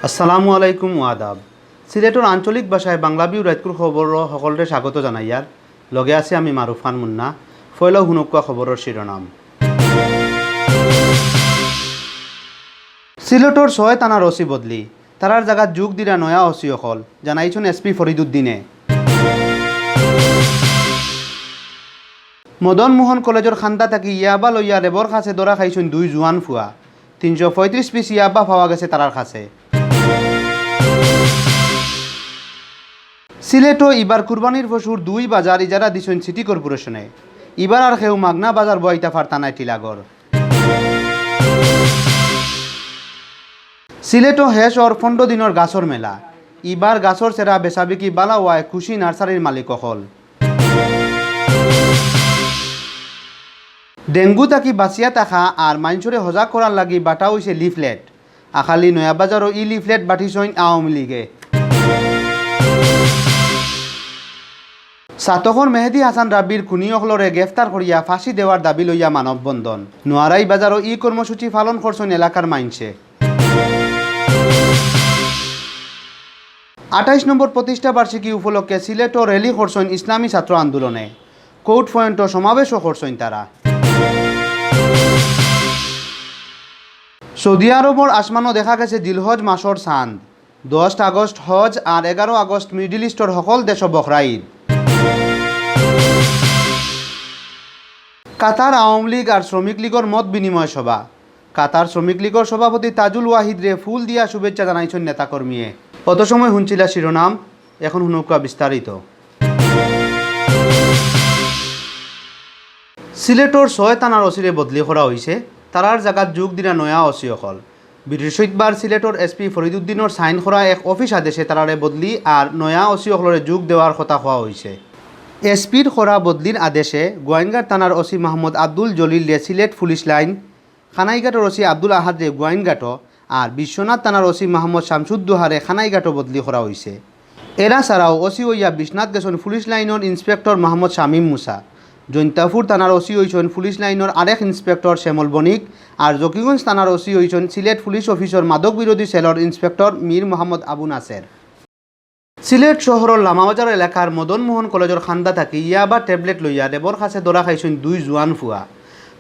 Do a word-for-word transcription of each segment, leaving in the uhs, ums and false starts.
আসসালামু আলাইকুম ওয়া আদাব। সিলেটর আঞ্চলিক ভাষায় বাংলা ভিউ রাইতকুর খবরো হকলরে স্বাগত জানাইয়ার। লগে আছি আমি মারুফ খান মুন্না। পয়লাউ হুনউক্কা খবরর শিরোনাম। সিলেটর ছয় থানার ওসি বদলি, তারার জাগাত যোগ দিরা নয়া ওসি অকল, জানাইছইন এসপি ফরিদুদ্দিনে। মদন মোহন কলেজর কান্দা থাকি ইয়াবা লইয়া রেবর কাছে ধরা খাইছইন দুই জুয়ান ফুয়া। তিনশো পঁয়ত্রিশ পিস ইয়াবা পাওয়া গেছে তারার কাছে। সিলেটো ইবার কুরবানির পশুর দুই বাজার ইজারা দিছইন সিটি কর্পোরেশনে। ইবার আর কেউ মাগনা বাজার বওয়াইতা পারতা নায় টিলাগড়। সিলেটো হেষ অর পনরো দিনর গাছর মেলা। ইবার গাছর চেরা বেচাবিকি বালা অওয়ায় খুশি নার্সারির মালিক অকল। ডেঙ্গু থাকি বাঁচিয়া থাকা আর মাইনষরে হজাগ করার লাগি বাটা অইছে লিফলেট। আখালি নয়াবাজারো ই লিফলেট বাটিছইন আওয়ামী লীগে। ছাতকর মেহেদি হাসান রাব্বির খুনি অকলরে গ্রেফতার করিয়া ফাঁসি দেওয়ার দাবি লইয়া মানববন্ধন। নোয়ারাই বাজারো ই কর্মসূচি পালন করছইন এলাকার মাইনষে। আঠাইশ নম্বর প্রতিষ্ঠা বার্ষিকী উপলক্ষে সিলেটো র‍্যালি করছইন ইসলামী ছাত্র আন্দোলনে। কোর্ট পয়েন্টো সমাবেশও করছইন তারা। সৌদি আরবর আসমানো দেখা গেছে জিলহজ মাসর চান্দ। দশ আগস্ট হজ আর এগারো আগস্ট মিডল ইস্টর হকল দেশো বখরা ঈদ। কাতার আওয়ামী লীগ আর শ্রমিক লীগর মত বিনিময় সভা। কাতার শ্রমিক লীগর সভাপতি তাজুল ওয়াহিদরে ফুল দিয়া শুভেচ্ছা জানাইছইন নেতাকর্মীয়ে। অত সময় হুনছিলা শিরোনাম, এখন হুনউক্কা বিস্তারিত। সিলেটর ছয় থানার ওসিরে বদলি করা অইছে, তারার জাগাত যোগ দিরা নয়া ওসি অকল। বৃহস্পতিবার সিলেটর এসপি ফরিদুদ্দিনর সাইন করা এক অফিস আদেশে তারারে বদলি আর নয়া ওসি অকলরে যোগ দেওয়ার কথা কওয়া অইছে। এসপির করা বদলির আদেশে গোয়াইনঘাট থানার ওসি মোহাম্মদ আব্দুল জলিলরে সিলেট পুলিশ লাইন, কানাইঘাটর ওসি আব্দুল আহাদরে গোয়াইনঘাটো আর বিশ্বনাথ থানার ওসি মোহাম্মদ শামসুদ্দোহারে কানাইঘাটো বদলি করা অইছে। এরা ছাড়াও ওসি অইয়া বিশ্বনাথ গেছইন পুলিশ লাইনর ইন্সপেক্টর মোহাম্মদ শামীম মুসা। জৈন্তাপুর থানার ওসি অইছইন পুলিশ লাইনর আরেক ইন্সপেক্টর শ্যামল বণিক, আর জকিগঞ্জ থানার ওসি অইছইন সিলেট পুলিশ অফিসর মাদক বিরোধী সেলর ইন্সপেক্টর মীর মোহাম্মদ আবু নাসের। সিলেট শহরর লামাবাজার এলাকার মদন মোহন কলেজর কান্দা থাকি ইয়াবা ট্যাবলেট লইয়া রেবর কাছে ধরা খাইছইন দুই জুয়ান ফুয়া।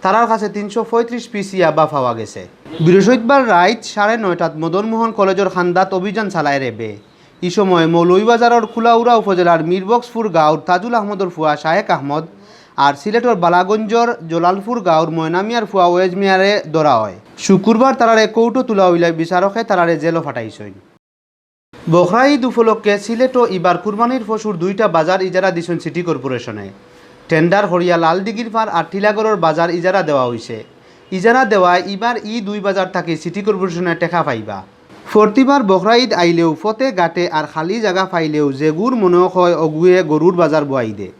তারার কাছে তিনশো পঁয়ত্রিশ পিস ইয়াবা পাওয়া গেছে। বৃহস্পতিবার রাইত সাড়ে নয়টাত মদন মোহন কলেজর কান্দাত অভিযান চালায় রেবে। ই সময় মৌলভীবাজারর কুলাউড়া উপজেলার মিরবক্সপুর গাঁওর তাজুল আহমদর ফুয়া শায়েক আহমদ আর সিলেটর বালাগঞ্জর জলালপুর গাঁওর ময়না মিয়ার ফুয়া ওয়েজ মিয়ারে ধরা অয়। শুক্রবার তারারে কোর্টো তুলা অইলে বিচারকে তারারে জেলো ফাটাইছইন। বখরা ঈদ উপলক্ষে সিলেটো ইবার কুরবানির পশুর দুইটা বাজার ইজারা দিছইন সিটি কর্পোরেশনে। টেন্ডার করিয়া লালদিঘির পার আর টিলাগড়র বাজার ইজারা দেওয়া অইছে। ইজারা দেওয়ায় ইবার ই দুই বাজার থাকি সিটি কর্পোরেশনে টেকা পাইবা। প্রতিবার বখরা ঈদ আইলেও ফতে ঘাটে আর খালি জাগা পাইলেও যেগুর মনো কয় অগুয়ে গরুর বাজার বওয়াই দে।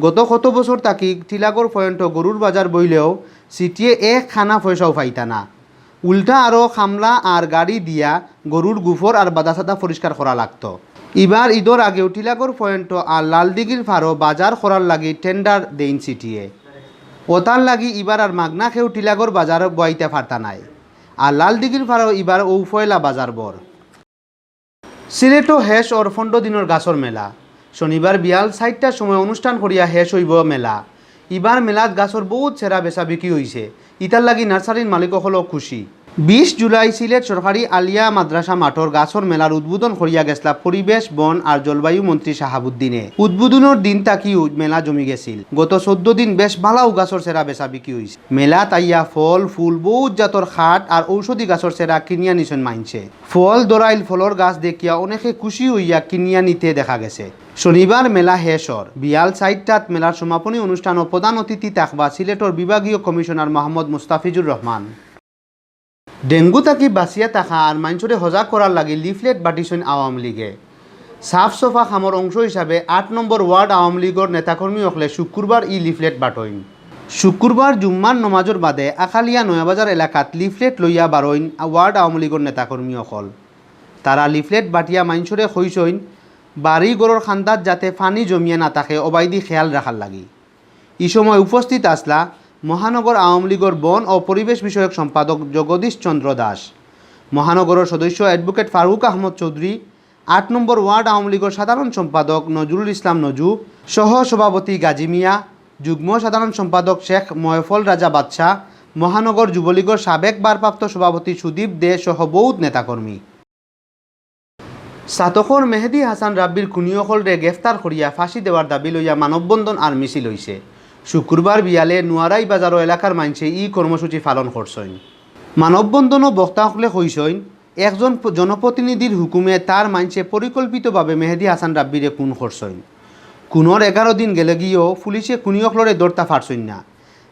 গত কত বছর থাকি টিলাগড় পয়েন্টো গরুর বাজার বইলেও সিটিয়ে এক খানা পয়সাও পাইতা না। উল্টা আরও কামলা আর গাড়ি দিয়া গরুর গুফর আর বাদাসাদা পরিষ্কার করা লাগতো। ইবার ঈদর আগেও টিলাগড় পয়েন্টো আর লালদিঘির পারো বাজার করার লাগি টেন্ডার দেইন সিটিয়ে। অতার লাগি ইবার আর মাগনা কেউ টিলাগড় বাজার বওয়াইতা পারতা নায়। আর লালদিঘির পারো ইবার অউ পয়লা বাজার বর। সিলেটো হেষ অর পনরো দিনর গাছর মেলা। শনিবার বিয়াল চাইরটার সময় অনুষ্ঠান করিয়া হেষ অইবো মেলা। ইবার মেলাত গাছর বউত চেরা বেচাবিকি অইছে, ইতার লাগি নার্সারির মালিক অকলও খুশি। বিশ জুলাই সিলেট সরকারি আলিয়া মাদ্রাসা মাঠর গাছর মেলার উদ্বোধন করিয়া গেছলা পরিবেশ, বন আর জলবায়ু মন্ত্রী শাহাবুদ্দিনে। উদ্বোধনর দিন থাকিউ মেলা জমি গেছিল। গত চৌদ্দ দিন বেশ ভালাউ গাছর চেরা বেচাবিকি অইছে। মেলাত আইয়া ফল, ফুল, বউত জাতর কাঠ আর ঔষধি গাছর চেরা কিনিয়া নিছইন মাইনষে। ফল ধরাইল ফলর গাছ দেখিয়া অনেকে খুশি অইয়া কিনিয়া নিতে দেখা গেছে। শনিবার মেলা হেষ অর। বিয়াল চাইরটাত মেলার সমাপনী অনুষ্ঠানো প্রধান অতিথি থাকবা সিলেটর বিভাগীয় কমিশনার মোহাম্মদ মুস্তাফিজুর রহমান। ডেঙ্গু থাকি বাঁচিয়া থাকা আর মাইনষরে হজাগ করার লাগি লিফলেট বাটিছইন আওয়ামী লীগে। সাফ সফা কামর অংশ হিসাবে আট নম্বর ওয়ার্ড আওয়ামী লীগর নেতাকর্মী অকলে শুক্রবার ই লিফলেট বাটইন। শুক্রবার জুম্মার নমাজর বাদে আখালিয়া নয়াবাজার এলাকাত লিফলেট লইয়া বারইন ওয়ার্ড আওয়ামী লীগর নেতাকর্মী অকল। তারা লিফলেট বাটিয়া মাইনষরে কইছইন, বাড়ি ঘরর কান্দাত যাতে পানি জমিয়া না থাকে, অবায়দি খেয়াল রাখার লাগি। ই সময় উপস্থিত আছলা মহানগর আওয়ামী লীগর বন ও পরিবেশ বিষয়ক সম্পাদক জগদীশ চন্দ্র দাস, মহানগরর সদস্য অ্যাডভোকেট ফারুক আহমদ চৌধুরী, আট নম্বর ওয়ার্ড আওয়ামী লীগর সাধারণ সম্পাদক নজরুল ইসলাম নজু, সহ সভাপতি গাজী মিয়া, যুগ্ম সাধারণ সম্পাদক শেখ ময়ফল রাজা বাদশাহ, মহানগর যুবলীগর সাবেক ভারপ্রাপ্ত সভাপতি সুদীপ দে সহ বউত নেতাকর্মী। ছাতকর মেহেদী হাসান রাব্বির খুনি অকলরে গ্রেফতার করিয়া ফাঁসি দেওয়ার দাবি লইয়া মানববন্ধন আর মিছিল অইছে। শুক্রবার বিয়ালে নুয়ারাই বাজারো এলাকার মাইনষে ই কর্মসূচি পালন করছইন। মানববন্ধনো বক্তা অকলে কইছইন, একজন প-, জনপ্রতিনিধির হুকুমে তার মাইনষে পরিকল্পিতভাবে মেহেদী হাসান রাব্বিরে খুন করছইন। খুনর এগারো দিন গেলেগিও পুলিশে খুনি অকলরে ধরতা পারছইন না।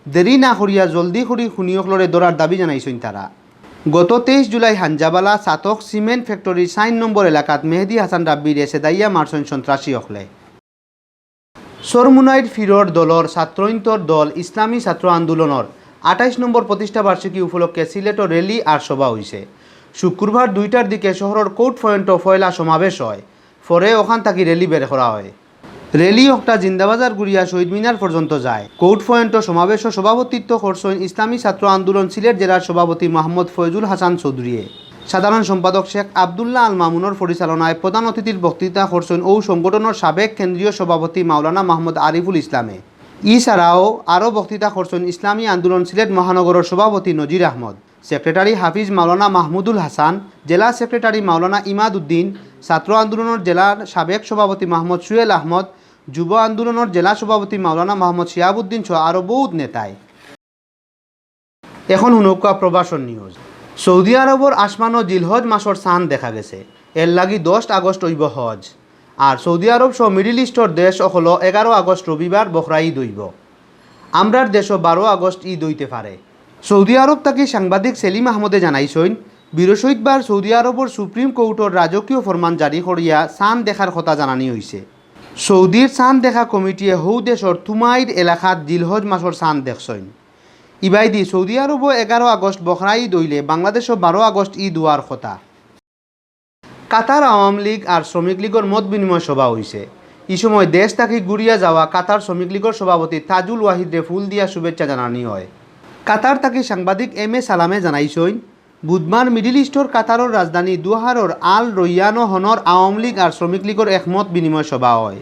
দেরি না করিয়া জলদি করি খুনি অকলরে ধরার দাবি জানাইছইন তারা। গত তেইশ জুলাই হাঞ্জাবালা ছাতক সিমেন্ট ফ্যাক্টরির চাইর নম্বর এলাকাত মেহেদী হাসান রাব্বিরে সেদাইয়া মারছইন সন্ত্রাসী অকলে। চরমুনাইর ফিরর দলর ছাত্রইন্তর দল ইসলামী ছাত্র আন্দোলনর আঠাইশ নম্বর প্রতিষ্ঠা বার্ষিকী উপলক্ষে সিলেটো র‍্যালি আর সভা অইছে। শুক্রবার দুইটার দিকে শহরর কোর্ট পয়েন্টো পয়লা সমাবেশ অয়, পরে অখান থাকি র‍্যালি বের করা অয়। র‍্যালি অকটা জিন্দাবাজার ঘুরিয়া শহীদ মিনার পর্যন্ত যায়। কোর্ট পয়েন্টো সমাবেশো সভাপতিত্ব করছইন ইসলামী ছাত্র আন্দোলন সিলেট জেলার সভাপতি মোহাম্মদ ফয়জুল হাসান চৌধুরীয়ে। সাধারণ সম্পাদক শেখ আব্দুল্লাহ আল মামুনর পরিচালনায় প্রধান অতিথির বক্তৃতা করছইন অউ সংগঠনর সাবেক কেন্দ্রীয় সভাপতি মাওলানা মাহমুদ আরিফুল ইসলামে। ই ছাড়াও আরও বক্তৃতা করছইন ইসলামী আন্দোলন সিলেট মহানগরর সভাপতি নজির আহমদ, সেক্রেটারি হাফিজ মাওলানা মাহমুদুল হাসান, জেলা সেক্রেটারি মাওলানা ইমাদ উদ্দিন, ছাত্র আন্দোলনর জেলার সাবেক সভাপতি মাহমুদ সুয়েল আহমদ, যুব আন্দোলনর জেলা সভাপতি মাওলানা মাহমুদ শিহাবুদ্দিন সহ আরও বউত নেতায়। এখন হুনউক্কা প্রবাসর নিউজ। সৌদি আরবর আসমানো জিলহজ মাসর চান দেখা গেছে, এরলাগি দশ আগস্ট অইবো হজ। আর সৌদি আরব সহ মিডল ইস্টর দেশ অকলো এগারো আগস্ট রবিবার বখরা ইদ অইবো। আমরার দেশো বারো আগস্ট ইদ অইতে পারে। সৌদি আরব থাকি সাংবাদিক সেলিম আহমদে জানাইছইন, বৃহস্পতিবার সৌদি আরবর সুপ্রিম কোর্টর রাজকীয় ফরমান জারি করিয়া চান দেখার কথা জানানি অইছে। সৌদির চান দেখা কমিটিয়ে হউ দেশর তুমাইর এলাকাত জিলহজ মাসর চান দেখছইন। ইবায়দি সৌদি আরবো এগারো আগস্ট বখরা ইদ অইলে বাংলাদেশো বারো আগস্ট ইদ অওয়ার কথা। কাতার আওয়ামী লীগ আর শ্রমিক লীগর মত বিনিময় সভা অইছে। ই সময় দেশ থাকি ঘুরিয়া যাওয়া কাতার শ্রমিক লীগর সভাপতি তাজুল ওয়াহিদরে ফুল দিয়া শুভেচ্ছা জানানি অয়। কাতার থাকি সাংবাদিক এম এ সালামে জানাইছইন, বুধবার মিডল ইস্টর কাতারর রাজধানী দোহারর আল রৈয়ানো হনর আওয়ামী লীগ আর শ্রমিক লীগর এক মত বিনিময় সভা অয়।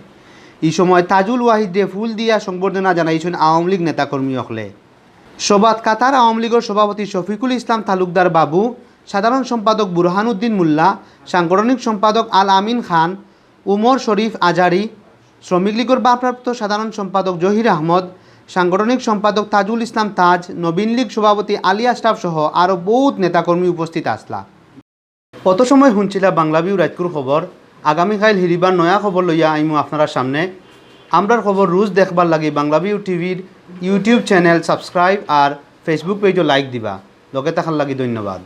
ই সময় তাজুল ওয়াহিদরে ফুল দিয়া সংবর্ধনা জানাইছইন আওয়ামী লীগ নেতাকর্মী অকলে। সভাত কাতার আওয়ামী লীগর সভাপতি শফিকুল ইসলাম তালুকদার বাবু, সাধারণ সম্পাদক বুরহানুদ্দিন মোল্লা, সাংগঠনিক সম্পাদক আল আমিন খান, উমর শরীফ আজারি, শ্রমিক লীগর ভারপ্রাপ্ত সাধারণ সম্পাদক জহির আহমদ, সাংগঠনিক সম্পাদক তাজুল ইসলাম তাজ, নবীন লীগ সভাপতি আলী আশরাফ সহ আরও বউত নেতাকর্মী উপস্থিত আছলা। অত সময় হুনছিলা বাংলা ভিউ রাইতকুর খবর। আগামীকাইল হিরিবার নয়া খবর লইয়া আইমু আপনারার সামনে। আমরার খবর রুজ দেখবার লাগি বাংলা ভিউ টিভির YouTube channel subscribe আর Facebook pageও like দিবা। লগে থাকার লাগি ধন্যবাদ।